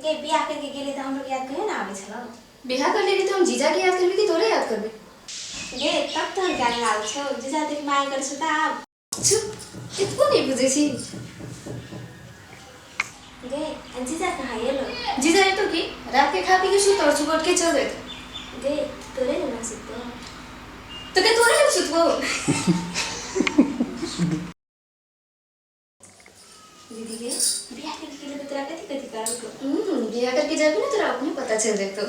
गे बियाह करके गेली तऽ हमरो याद कहियो ना आबै छलौ। बियाह कर लेली तऽ हम जीजा के याद करबी कि तोरे याद करबी? गे तब तोहर ज्ञान आबै छौ, जीजा देख माया करै छौ तऽ आब। चुप, एतबो नहि बुझै छी। गे आ जीजा कहाँ गेलो? जीजा एतो की रात के खा पी के सुत और सुबह उठ के चल जेतो। गे तोरे ने ना सुततो। तो के तोरे लग सुतबो? दीदी गे बियाह करके गेली तऽ तोरा कथी कथी करलको? बियाह करके जाबी ने तोरा अपने पता चल जेतो।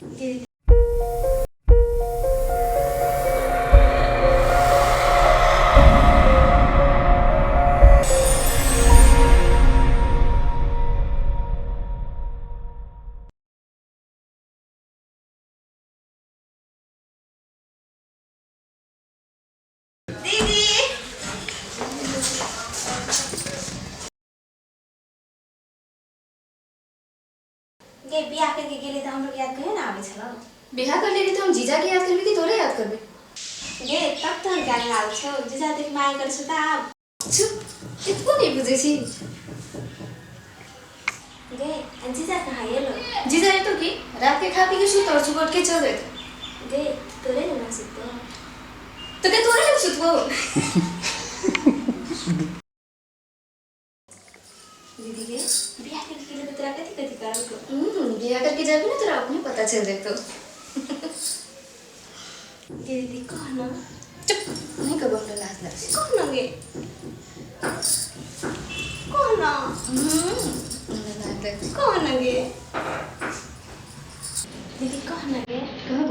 दीदी दीदी गे बियाह करके गेली तऽ हमरो याद कहियो ना आबै छलौ। बियाह कर लेली तऽ हम जीजा के याद करबी कि तोरे याद करबी? गे तब तोहर ज्ञान आबै छौ, जीजा देख माया करै छौ तऽ आब। चुप, एतबो नहि बुझै छी। गे आ जीजा कहाँ गेलो? जीजा एतो की रात के खा पी के सुत और सुबह उठ के चल जेतो। गे तोरे ने ना सुततो। तो के तोरे लग सुतबो? दीदी गे बियाह करके गेली तऽ तोरा कथी कथी करलको? बियाह करके जाबी ने तोरा अपने पता चल जेतो। दीदी कह न। चुप, नहीं कहबो, हमरा लाज लागै छै। कह न गे, कह न। हमरा लाज लागै छै। कह न गे दीदी, कह न गे। कह।